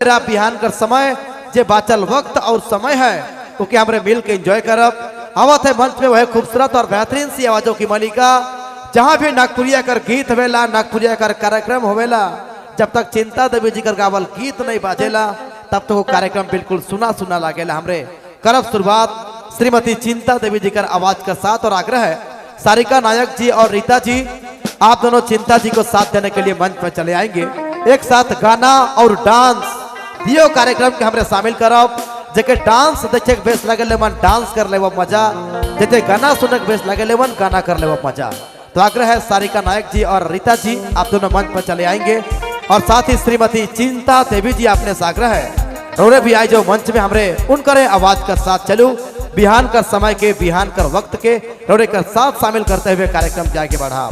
बेरा बिहान कर समय जे बाचल वक्त और समय है ओके हमरे मिल के एंजॉय करब। आवत है मंच में वह खूबसूरत और बेहतरीन सी आवाजों की मालिका, जहां भी नागपुरिया कर गीत होवेला, नागपुरिया कर कार्यक्रम होवेला, जब तक चिंता देवी जी कर गावल गीत नहीं बाजेला तब तक वो कार्यक्रम बिल्कुल सुना सुना लागेला। हमरे करब शुरुआत श्रीमती चिंता देवी जी कर आवाज का साथ और आग्रह है सारिका नायक जी और रीता जी, आप दोनों चिंता जी को साथ देने के लिए मंच पर चले आएंगे। एक साथ गाना और डांस दियो कार्यक्रम के हमरे शामिल करब। जेके डांस देखे के बेस लगे मन डांस कर ले मजा, जैसे गाना सुने के बेस लगे मन गाना कर ले मजा। तो आग्रह है सारिका नायक जी और रीता जी, आप दोनों मंच पर चले आएंगे और साथ ही श्रीमती चिंता देवी जी आपने से आग्रह है रोरे भी आए जो मंच में हमरे उनकरे आवाज का साथ चलू। बिहान कर समय के बिहान कर वक्त के रोरे कर साथ शामिल करते हुए कार्यक्रम के आगे बढ़ा।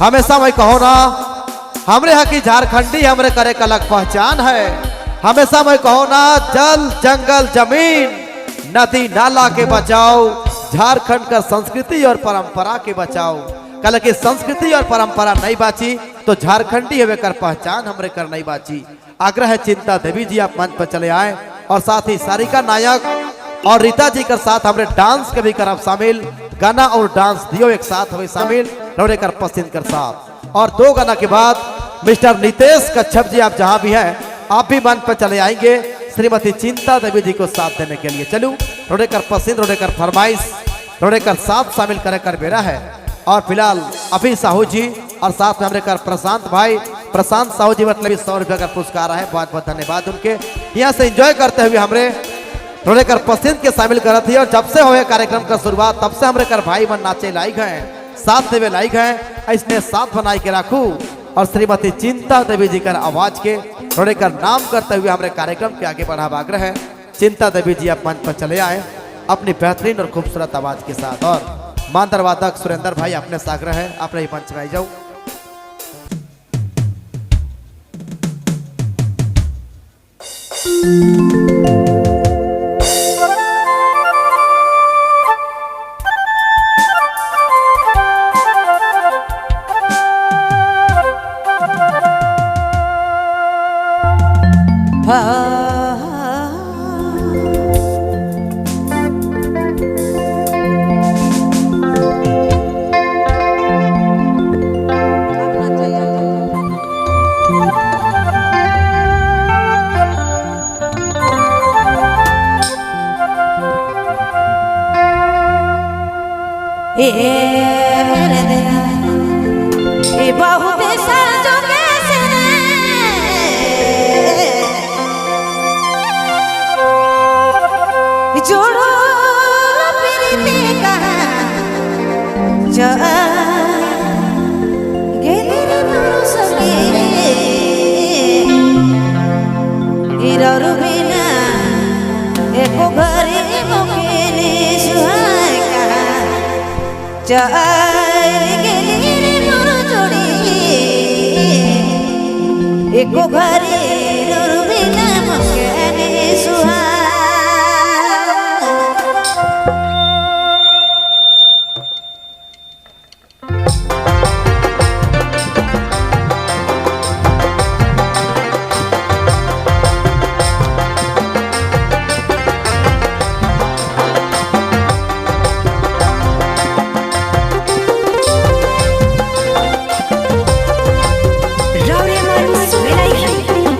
हमेशा मैं कहो ना हमरे यहाँ की झारखंडी हमरे करे का अलग पहचान है। हमेशा मैं कहो ना जल जंगल जमीन नदी नाला के बचाओ, झारखंड का संस्कृति और परंपरा के बचाओ। कल की संस्कृति और परंपरा नहीं बाची तो झारखंडी हवे कर पहचान हमरे कर नहीं बाची। आग्रह है चिंता देवी जी आप मंच पर चले आए और साथ ही सारिका नायक और रीता जी के साथ हमरे डांस के भी करब शामिल। गाना और डांस दियो एक साथ हमें शामिल रोरे कर पसंद कर साथ। और दो गाना के बाद मिस्टर नितेश कच्छप जी आप जहां भी हैं आप भी मंच पर चले आएंगे श्रीमती चिंता देवी जी को साथ देने के लिए। चलू रोडे कर पसंद रोडे कर फरमाइश रोडे कर साथ शामिल करे कर बेरा है। और फिलहाल अभी साहू जी और साथ में हमरे कर प्रशांत भाई, प्रशांत साहू जी मतलब 100 रुपये का पुरस्कार है, बहुत बहुत धन्यवाद उनके। यहाँ से एंजॉय करते हुए हमरे रोडे कर पसंद के शामिल करत थी। और जब से हुए कार्यक्रम का शुरुआत तब से हमरे कर भाई मन नाचे लायक हैं, साथ देवे लायक हैं, इसने साथ बनाई के राखू। और श्रीमती चिंता देवी जी कर आवाज के रोडे कर नाम करते हुए हमारे कार्यक्रम के आगे बढ़ा आग्रह है चिंता देवी जी आप मंच पर चले आए अपनी बेहतरीन और खूबसूरत आवाज के साथ। और मांदर वादक सुरेंद्र भाई अपने से आग्रह है अपने ही मंच में आई जाओ। बहुत संजोगे से जोड़ो प्रीति कहाँ जा गेली रे मोर सखी हिररु बिना एको घड़ी मोके सुहाय कहाँ चल गेली रे मोर जोड़ी एको घड़ी ररु बिना मोके सुहाय। राउरे मन सुवेलाई है।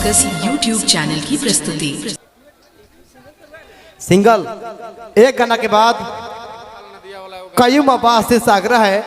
Circus YouTube channel की प्रस्तुति। सिंगल एक गाना के बाद कयूम अब्बास से आग्रह है।